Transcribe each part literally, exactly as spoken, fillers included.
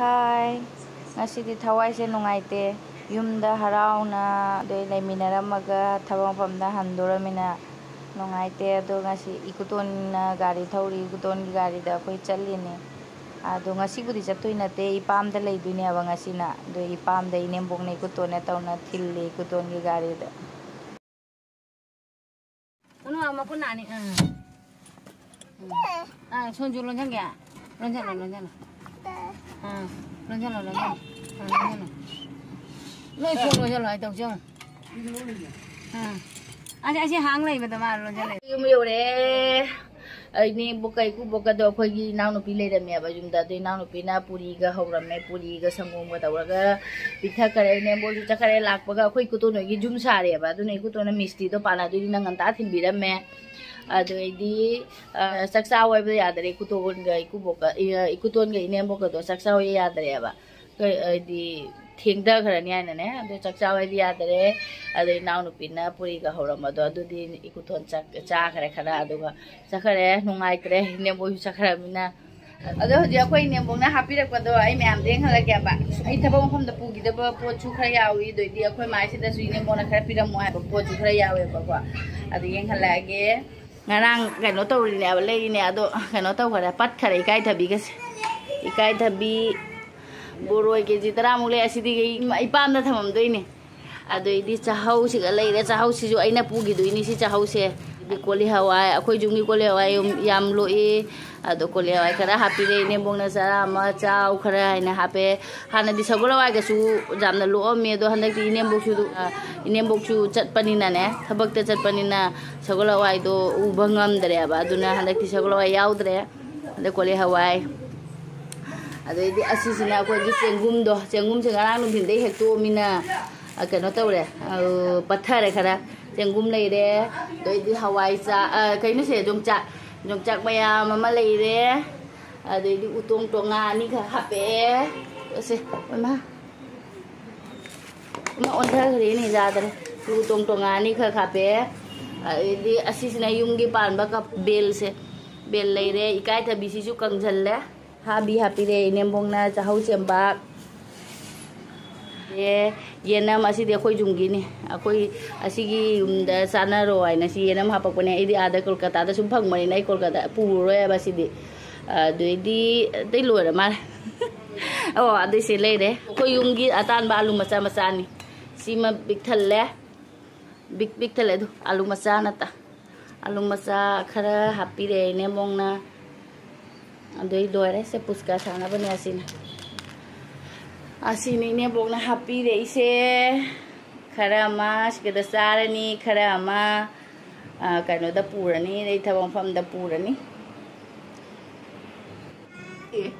ꯍꯥꯏ꯫ ꯉꯁꯤꯗꯤ ꯊꯋꯥꯏꯁꯦ ꯅꯨꯡꯉꯥꯏꯇꯦ꯫ ꯌꯨꯝꯗ ꯍꯔꯥꯎꯅ ꯑꯗꯩ ꯂꯩꯃꯤꯟꯅꯔꯝꯃꯒ ꯊꯕꯛ ꯃꯐꯝꯗ ꯍꯟꯗꯣꯔꯃꯤꯅ ꯅꯨꯡꯉꯥꯏꯇꯦ꯫ ꯑꯗꯣ ꯉꯁꯤ ꯏꯀꯨꯇꯣꯟꯅ ꯒꯥꯔꯤ ꯊꯧꯔꯤ, ꯏꯀꯨꯇꯣꯟꯒꯤ ꯒꯥꯔꯤꯗ ꯑꯩꯈꯣꯏ ꯆꯠꯂꯤꯅꯤ꯫ ꯑꯗꯣ ꯉꯁꯤꯕꯨꯗꯤ ꯆꯠꯇꯣꯏ ꯅꯠꯇꯦ, ꯏꯄꯥꯝꯗ ꯂꯩꯗꯣꯏꯅꯦꯕ ꯉꯁꯤꯅ꯫ ꯑꯗꯣ ꯏꯄꯥꯝꯗ ꯏꯅꯦꯝꯕꯣꯛꯅ ꯏꯀꯨꯇꯣꯟꯅ ꯇꯧꯅ ꯊꯤꯜꯂꯤ ꯏꯀꯨꯇꯣꯟꯒꯤ ꯒꯥꯔꯤꯗ꯫ ꯀꯩꯅꯣ, ꯃꯈꯨꯠ ꯅꯥꯅꯤ꯫ ꯑꯥ꯫ ꯑꯥ, ꯁꯣꯟꯁꯨ ꯂꯣꯟꯁꯟꯒꯦ? ꯂꯣꯟꯁꯜꯂꯣ, ꯂꯣꯟꯁꯜꯂꯣ꯫ ꯑꯥ, ꯂꯣꯟꯁꯜꯂꯣ, ꯂꯣꯟꯁꯜꯂꯣ꯫ ꯑꯥ, ꯂꯣꯟꯁꯜꯂꯣ꯫ ꯂꯣꯏ ꯊꯣꯡ ꯂꯣꯟꯁꯜꯂꯣ, ꯑꯩ ꯇꯧꯁꯦ ꯌꯦꯡꯉꯣ꯫ ꯑꯥ꯫ ꯑꯁꯤ, ꯑꯁꯤ ꯍꯥꯡ ꯂꯩꯕꯗꯣ ꯃꯥ ꯂꯣꯟꯁꯜꯂꯦ꯫ ꯌꯨꯝ ꯌꯧꯔꯦ꯫ ꯑꯩꯅꯦ ꯕꯣꯛꯀ ꯏꯀꯨꯕꯣꯛꯀꯗꯣ ꯑꯩꯈꯣꯏꯒꯤ ꯏꯅꯥꯎꯅꯨꯄꯤ ꯂꯩꯔꯝꯃꯦꯕ ꯌꯨꯝꯗ꯫ ꯑꯗꯨ ꯏꯅꯥꯎꯅꯨꯄꯤꯅ ꯄꯨꯔꯤꯒ ꯍꯧꯔꯝꯃꯦ, ꯄꯨꯔꯤꯒ ꯁꯪꯒꯣꯝꯒ ꯇꯧꯔꯒ ꯄꯤꯊꯛꯈꯔꯦ꯫ ꯏꯅꯦꯝꯕꯣꯛꯁꯨ ꯆꯠꯈꯔꯦ꯫ ꯂꯥꯛꯄꯒ ꯑꯩꯈꯣꯏ ꯏꯀꯨꯇꯣꯟ ꯍꯣꯏꯒꯤ ꯌꯨꯝ ꯁꯥꯔꯦꯕ꯫ ꯑꯗꯨꯅ ꯏꯀꯨꯇꯣꯟꯅ ꯃꯤꯁꯇꯤꯗꯣ ꯄꯥꯜꯂꯗꯣꯏꯅꯤꯅ ꯉꯟꯇꯥ ꯊꯤꯟꯕꯤꯔꯝꯃꯦ꯫ ꯑꯗꯨ ꯑꯩꯗꯤ, ꯑ, ꯆꯥꯛ ꯆꯥꯎ ꯍꯥꯏꯕ ꯌꯥꯗꯔꯦ꯫ ꯏꯀꯨꯇꯣꯟꯒ ꯏꯀꯨꯕꯣꯛꯀ, ꯏ-, ꯏꯀꯨꯇꯣꯟꯒ ꯏꯅꯦꯝꯕꯣꯛꯀꯗꯣ ꯆꯥꯛ ꯆꯥꯎ ꯌꯥꯗꯔꯦꯕ꯫ ꯀꯩ, ꯍꯥꯏꯗꯤ ꯊꯦꯡꯊꯈ꯭ꯔꯅꯤ ꯍꯥꯏꯅꯅꯦ꯫ ꯑꯗꯣ ꯆꯥꯛ ꯆꯥꯎ ꯍꯥꯏꯕ ꯌꯥꯗꯔꯦ꯫ ꯑꯗꯩ ꯏꯅꯥꯎꯅꯨꯄꯤꯅ ꯄꯨꯔꯤꯒ ꯍꯧꯔꯝꯕꯗꯣ ꯑꯗꯨꯗꯤ ꯏꯀꯨꯇꯣꯟ ꯆꯥꯛ ꯆꯥꯈ꯭ꯔꯦ ꯈꯔ, ꯑꯗꯨꯒ ꯆꯠꯈ꯭ꯔꯦ꯫ ꯅꯨꯡꯉꯥꯏꯇ꯭ꯔꯦ, ꯏꯅꯦꯝꯕꯣꯛꯁꯨ ꯆꯠꯈ꯭ꯔꯕꯅꯤꯅ꯫ ꯑꯗꯣ ꯍꯧꯖꯤꯛ ꯑꯩꯈꯣꯏ ꯏꯅꯦꯝꯕꯣꯛꯅ ꯍꯥꯞꯄꯤꯔꯛꯄꯗꯣ ꯑꯩ ꯃꯌꯥꯝꯗ ꯌꯦꯡꯍꯜꯂꯛꯀꯦꯕ꯫ ꯑꯩ ꯊꯕꯛ ꯃꯐꯝꯗ ꯄꯨꯈꯤꯗꯕ ꯄꯣꯠꯁꯨ ꯈꯔ ꯌꯥꯎꯏ, ꯑꯗꯩꯗꯤ ꯑꯩꯈꯣꯏ ꯃꯥꯏꯁꯤꯗꯁꯨ ꯏꯅꯦꯝꯕꯣꯛꯅ ꯈꯔ ꯄꯤꯔꯝꯃꯣ ꯍꯥꯏꯕ ꯄꯣꯠꯁꯨ ꯈꯔ ꯌꯥꯎꯋꯦꯕꯀꯣ꯫ ꯑꯗꯨ ꯌꯦꯡꯍꯜꯂꯛꯑꯒꯦ꯫ ꯉꯔꯥꯡ ꯀꯩꯅꯣ ꯇꯧꯔꯤꯅꯦꯕ, ꯂꯩꯔꯤꯅꯦ, ꯑꯗꯣ ꯀꯩꯅꯣ ꯇꯧꯈꯔꯦ, ꯄꯠꯈꯔꯦ ꯏꯀꯥꯏꯊꯕꯤꯒꯁꯦ꯫ ꯏꯀꯥꯏꯊꯕꯤ ꯕꯣꯔꯣꯏ ꯀꯦ ꯖꯤ ꯇꯔꯥꯃꯨꯛ ꯂꯩ꯫ ꯑꯁꯤꯗꯤ ꯑꯩ ꯏꯄꯥꯝꯗ ꯊꯝꯃꯝꯗꯣꯏꯅꯦ꯫ ꯑꯗꯩꯗꯤ ꯆꯥꯍꯧꯁꯤꯒ ꯂꯩꯔꯦ꯫ ꯆꯥꯍꯧꯁꯤꯁꯨ ꯑꯩꯅ ꯄꯨꯈꯤꯗꯣꯏꯅꯤ ꯁꯤ ꯆꯥꯍꯧꯁꯦ꯫ ꯑꯗꯩ ꯀꯣꯂꯤ ꯍꯋꯥꯏ, ꯑꯩꯈꯣꯏ ꯌꯨꯝꯒꯤ ꯀꯣꯂꯤ ꯍꯋꯥꯏ ꯌꯥꯝ ꯂꯣꯛꯏ꯫ ꯑꯗꯣ ꯀꯣꯂꯤ ꯍꯋꯥꯏ ꯈꯔ ꯍꯥꯞꯄꯤꯔꯦ꯫ ꯏꯅꯦꯝꯕꯣꯛꯅ ꯆꯔꯥ ꯑꯃ ꯆꯥꯎ ꯈꯔ ꯍꯥꯏꯅ ꯍꯥꯞꯄꯦ꯫ ꯍꯥꯟꯅꯗꯤ ꯁꯒꯣꯜ ꯍꯋꯥꯏꯒꯁꯨ ꯌꯥꯝꯅ ꯂꯣꯛꯑꯝꯃꯦ, ꯑꯗꯣ ꯍꯟꯗꯛꯇꯤ ꯏꯅꯦꯝꯕꯣꯛꯁꯨ, ꯑ, ꯏꯅꯦꯝꯕꯣꯛꯁꯨ ꯆꯠꯄꯅꯤꯅꯅꯦ, ꯊꯕꯛꯇ ꯆꯠꯄꯅꯤꯅ ꯁꯒꯣꯜ ꯍꯋꯥꯏꯗꯣ ꯎꯕ ꯉꯝꯗ꯭ꯔꯦꯕ꯫ ꯑꯗꯨꯅ ꯍꯟꯗꯛꯇꯤ ꯁꯒꯣꯜ ꯍꯋꯥꯏ ꯌꯥꯎꯗ꯭ꯔꯦ꯫ ꯑꯗꯩ ꯀꯣꯂꯤ ꯍꯋꯥꯏ, ꯑꯗꯩꯗꯤ ꯑꯁꯤꯁꯤꯅ ꯑꯩꯈꯣꯏꯒꯤ ꯆꯦꯡꯒꯨꯝꯗꯣ, ꯆꯦꯡꯒꯨꯝꯁꯦ ꯉꯔꯥꯡ ꯅꯨꯡꯊꯤꯟꯗꯩ ꯍꯦꯛꯇꯣꯛꯑꯃꯤꯅ, ꯑ, ꯀꯩꯅꯣ ꯇꯧꯔꯦ, ꯑ, ꯄꯠꯊꯔꯦ ꯈꯔ꯫ ꯆꯦꯡꯒꯨꯝ ꯂꯩꯔꯦ, ꯑꯗꯩꯗꯤ ꯍꯋꯥꯏ ꯆꯥ-, ꯑ, ꯀꯩꯅꯣꯁꯦ, ꯌꯣꯡꯆꯥꯛ, ꯌꯣꯡꯆꯥꯛ ꯃꯌꯥꯝ ꯑꯃ ꯂꯩꯔꯦ꯫ ꯑꯗꯩꯗꯤ ꯎꯇꯣꯡ ꯇꯣꯡꯉꯥ ꯑꯅꯤꯈꯛ ꯍꯥꯞꯄꯛꯑꯦ꯫ ꯑꯁꯦ, ꯏꯃꯥ꯫ ꯑꯃ ꯑꯣꯟꯊꯈ꯭ꯔꯦꯅꯦ, ꯌꯥꯗ꯭ꯔꯦ꯫ ꯎꯇꯣꯡ ꯇꯣꯡꯉꯥ ꯑꯅꯤꯈꯛ ꯍꯥꯞꯄꯛꯑꯦ꯫ ꯑꯗꯩꯗꯤ ꯑꯁꯤꯁꯤꯅ ꯌꯨꯝꯒꯤ ꯄꯥꯟꯕ ꯀꯞ-, ꯕꯦꯜꯁꯦ꯫ ꯕꯦꯜ ꯂꯩꯔꯦ, ꯏꯀꯥꯏꯊꯕꯤꯁꯤꯁꯨ ꯀꯪꯁꯜꯂꯦ꯫ ꯍꯥꯕꯤ ꯍꯥꯞꯄꯤꯔꯦ ꯏꯅꯦꯝꯕꯣꯛꯅ ꯆꯥꯍꯧ ꯆꯦꯡꯕꯥꯛ꯫ ꯑꯦ, ꯌꯦꯅꯝ ꯑꯁꯤꯗꯤ ꯑꯩꯈꯣꯏ ꯌꯨꯝꯒꯤꯅꯤ꯫ ꯑꯩꯈꯣꯏ ꯑꯁꯤꯒꯤ ꯌꯨꯝꯗ ꯆꯥꯅꯔꯣ ꯍꯥꯏꯅ ꯁꯤ ꯌꯦꯅꯝ ꯍꯥꯄꯛꯄꯅꯦ꯫ ꯑꯩꯗꯤ ꯑꯥꯗ ꯀꯣꯜꯀꯇꯥꯗ ꯁꯨꯝ ꯐꯪꯕꯅꯤꯅ ꯑꯩ ꯀꯣꯜꯀꯇꯥ ꯄꯨꯔꯔꯣꯏ ꯍꯥꯏꯕ ꯁꯤꯗꯤ꯫ ꯑꯗꯨꯏꯗꯤ ꯑꯇꯩ ꯂꯣꯏꯔ ꯃꯥꯜꯂꯦ꯫ ꯑꯣ, ꯑꯗꯨꯏꯁꯦ ꯂꯩꯔꯦ꯫ ꯑꯩꯈꯣꯏ ꯌꯨꯝꯒꯤ ꯑꯇꯥꯟꯕ ꯑꯂꯨ ꯃꯆꯥ ꯃꯆꯥꯅꯤ꯫ ꯁꯤꯃ ꯄꯤꯛ ꯊꯜꯂꯦ꯫ ꯕꯤꯛ ꯕꯤꯛ ꯊꯜꯂꯦ ꯑꯗꯨ꯫ ꯑꯂꯨ ꯃꯆꯥ ꯅꯠꯇ꯫ ꯑꯂꯨ ꯃꯆꯥ ꯈꯔ ꯍꯥꯞꯄꯤꯔꯦ ꯏꯅꯦꯝꯕꯣꯛꯅ꯫ ꯑꯗꯨꯏ ꯂꯣꯏꯔꯦ꯫ ꯁꯦ ꯄꯨꯁꯀꯥ ꯁꯥꯅꯕꯅꯦ ꯑꯁꯤꯅ꯫ ꯑꯁꯤꯅꯤ ꯏꯅꯦꯝꯕꯣꯛꯅ ꯍꯥꯞꯄꯤꯔꯛꯏꯁꯦ꯫ ꯈꯔ ꯑꯃ ꯁꯤꯗ ꯆꯥꯔꯅꯤ, ꯈꯔ ꯑꯃ, ꯑ, ꯀꯩꯅꯣꯗ ꯄꯨꯔꯅꯤ, ꯑꯩ ꯊꯕꯛ ꯃꯐꯝꯗ ꯄꯨꯔꯅꯤ꯫ ꯑꯦ꯫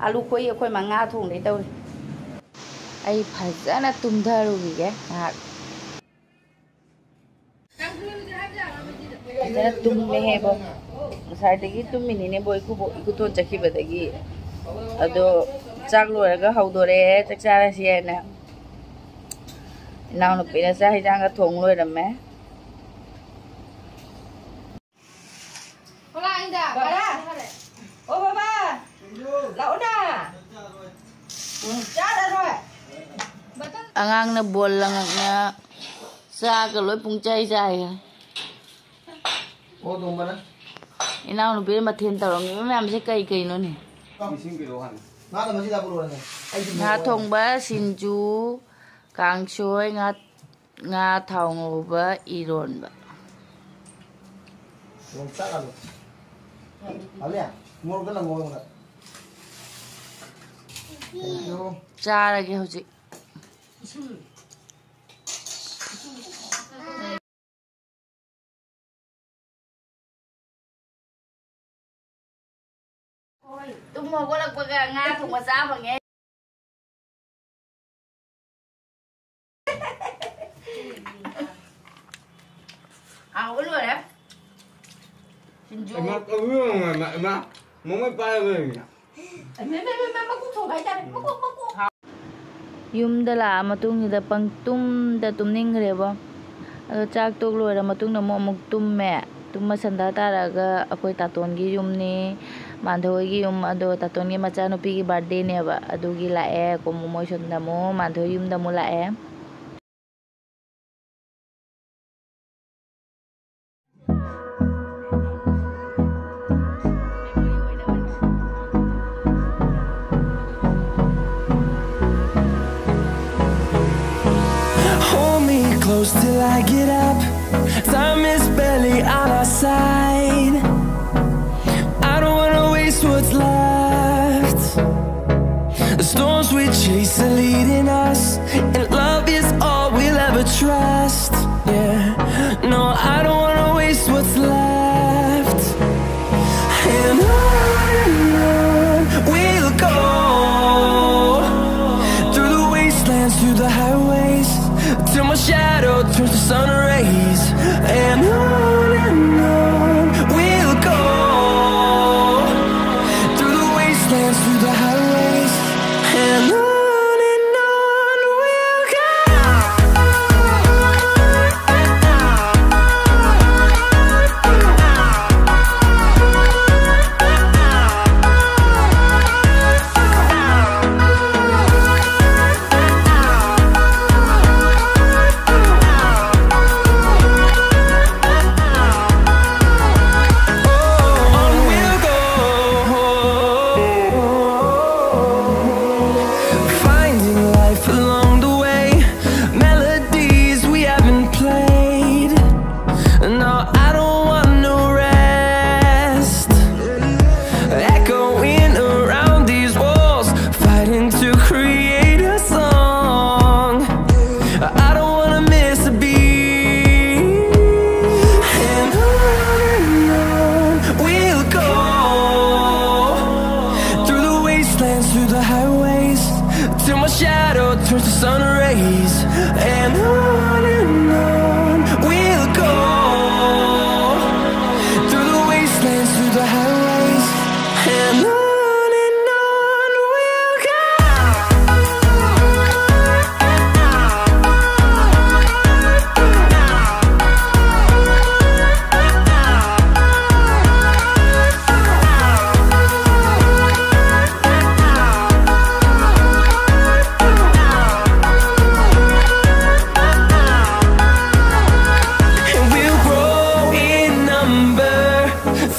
ꯑꯂꯨ ꯈꯣꯏ ꯑꯩꯈꯣꯏ ꯃꯉꯥ ꯊꯣꯡꯗꯣꯏ ꯇꯧꯔꯤ꯫ ꯑꯩ ꯐꯖꯅ ꯇꯨꯝꯊꯔꯨꯈꯤꯒꯦ ꯉꯥꯏꯍꯥꯛ꯫ ꯐꯖꯅ ꯇꯨꯝꯃꯦꯍꯦꯕꯣ꯫ ꯉꯁꯥꯏꯗꯒꯤ ꯇꯨꯝꯃꯤꯅꯤꯅꯦꯕꯣ, ꯏꯀꯨꯕꯣꯛ, ꯏꯀꯨꯊꯣꯟ ꯆꯠꯈꯤꯕꯗꯒꯤ꯫ ꯑꯗꯣ ꯆꯥꯛ ꯂꯣꯏꯔꯒ ꯍꯧꯗꯣꯔꯛꯑꯦ, ꯆꯥꯛ ꯆꯥꯔꯁꯤ ꯍꯥꯏꯅ꯫ ꯏꯅꯥꯎꯅꯨꯄꯤꯅ ꯆꯥꯛ ꯍꯤꯟꯖꯥꯡꯒ ꯊꯣꯡ ꯂꯣꯏꯔꯝꯃꯦ꯫ ꯍꯣꯂꯥ, ꯑꯩꯗ, ꯕꯔꯥ꯫ ꯑꯣ, ꯕꯕꯥ꯫ ꯂꯥꯛꯑꯣꯅ꯫ ꯎꯝ, ꯆꯥꯔꯔꯣꯏ꯫ ꯑꯉꯥꯡꯅ ꯕꯣꯜ ꯂꯪꯉꯛꯅ ꯆꯥꯒ ꯂꯣꯏ ꯄꯨꯡꯆꯥꯏ ꯆꯥꯏ꯫ ꯑꯣ, ꯇꯣꯝꯕꯅ꯫ ꯏꯅꯥꯎꯅꯨꯄꯤꯅ ꯃꯊꯦꯜ ꯇꯧꯔꯝꯃꯤꯕ ꯃꯌꯥꯝꯁꯦ ꯀꯩ ꯀꯩꯅꯣꯅꯦ? ꯏꯁꯤꯡ ꯄꯤꯔꯛꯑꯣ ꯍꯥꯟꯅ꯫ ꯃꯥꯅ ꯃꯁꯤꯗ ꯍꯥꯞꯄꯨꯔꯣꯅꯦ꯫ ꯑꯩꯗꯤ ꯉꯥ ꯊꯣꯡꯕ, ꯁꯤꯡꯖꯨ, ꯀꯥꯡꯁꯣꯏ, ꯉꯥ ꯉꯥ ꯊꯥꯎ ꯉꯧꯕ, ꯏꯔꯣꯟꯕ꯫ ꯌꯣꯡꯆꯥꯛ ꯑꯂꯨ꯫ ꯑꯂꯦ, ꯃꯣꯔꯣꯛꯇ ꯂꯪꯉꯣ ꯑꯩꯉꯣꯟꯗ꯫ Thank you꯫ ꯆꯥꯔꯒꯦ ꯍꯧꯖꯤꯛ꯫ ꯍꯣꯏ, ꯇꯨꯝ ꯍꯧꯒꯠꯂꯛꯄꯒ ꯉꯥ ꯊꯣꯡꯕ ꯆꯥ ꯐꯪꯉꯦ꯫ ꯍꯥꯎꯕ ꯂꯣꯏꯔꯦ꯫ ꯁꯤꯡꯖꯨ꯫ ꯏꯃꯥ, ꯀꯧꯕꯤꯌꯣ, ꯏꯃꯥ, ꯏꯃꯥ, ꯏꯃꯥ, ꯃꯃꯩ ꯄꯥꯏꯔꯒ ꯂꯩꯔꯤꯅꯦ꯫ ꯏꯃꯥ, ꯏꯃꯥ, ꯏꯃꯥ, ꯏꯃꯥ, ꯃꯀꯨ ꯊꯣꯡꯕ ꯍꯥꯏꯇꯥꯔꯦ꯫ ꯃꯀꯨ, ꯃꯀꯨ꯫ ꯌꯨꯝꯗ ꯂꯥꯛꯑ ꯃꯇꯨꯡꯁꯤꯗ ꯄꯪꯇꯨꯝꯗ ꯇꯨꯝꯅꯤꯡꯈ꯭ꯔꯦꯕꯣ꯫ ꯑꯗꯣ ꯆꯥꯛ ꯇꯣꯛ ꯂꯣꯏꯔ ꯃꯇꯨꯡꯗ ꯑꯃꯨꯛ, ꯑꯃꯨꯛ ꯇꯨꯝꯃꯦ꯫ ꯇꯨꯝꯕ ꯁꯟꯗꯥ ꯇꯥꯔꯛꯑꯒ ꯑꯩꯈꯣꯏ ꯇꯥꯇꯣꯟꯒꯤ ꯌꯨꯝꯅꯤ, ꯃꯥꯟꯙꯣꯏꯒꯤ ꯌꯨꯝ꯫ ꯑꯗꯣ ꯇꯥꯇꯣꯟꯒꯤ ꯃꯆꯥꯅꯨꯄꯤꯒꯤ ꯕꯥꯔꯗꯦꯅꯦꯕ, ꯑꯗꯨꯒꯤ ꯂꯥꯛꯑꯦ꯫ ꯀꯣꯃꯨ ꯃꯣꯏ ꯁꯣꯝꯗ ꯑꯃꯨꯛ ꯃꯥꯟꯙꯣꯏ ꯌꯨꯝꯗ ꯑꯃꯨꯛ ꯂꯥꯛꯑꯦ꯫ Hold me close till I get up. Time is barely on our side. I don't wanna waste what's left. The storms we chase are leading us, and love is all we'll ever trust. Yeah, no, I don't wanna waste what's left. And on and on we'll go, through the wastelands, through the highways, till my shadow turns to sun rays. And on and on we'll go, through the wastelands, through the highways, and on and on we'll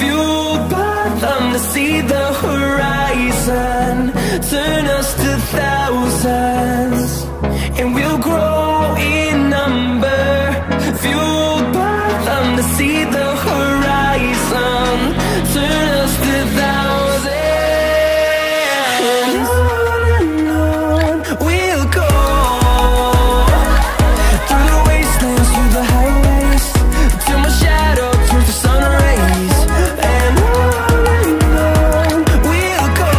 Fueled by them to see the horizon, turn us to thousands, and we'll grow in number. Fueled by them to see the horizon, turn us to thousands. And on and on we'll go, through the wastelands, through the highways, till my shadow turns to sun rays. And on and on we'll go,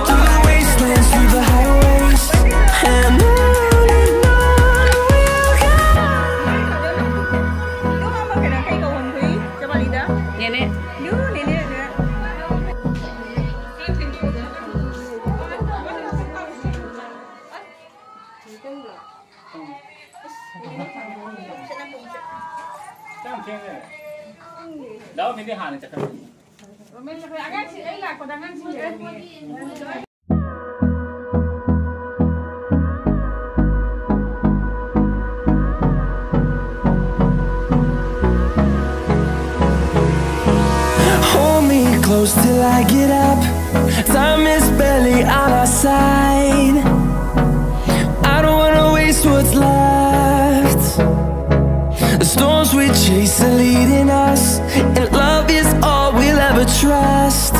through the wastelands, through the highways, and on and on we'll go. Nene. ꯌꯥꯝ ꯊꯦꯡꯉꯦ꯫ ꯗꯥ ꯔꯣꯃꯦꯟꯗꯤ ꯍꯥꯟꯅ ꯆꯠꯈ꯭ꯔꯕꯅꯤ꯫ ꯑꯉꯥꯡꯁꯤ ꯑꯩ ꯂꯥꯛꯄꯗ ꯑꯉꯥꯡꯁꯤꯡꯁꯦ꯫ Hold me close till I get up. Time is barely on our side. I don't wanna waste what's left. The storms we chase are leading us, and love is all we'll ever trust.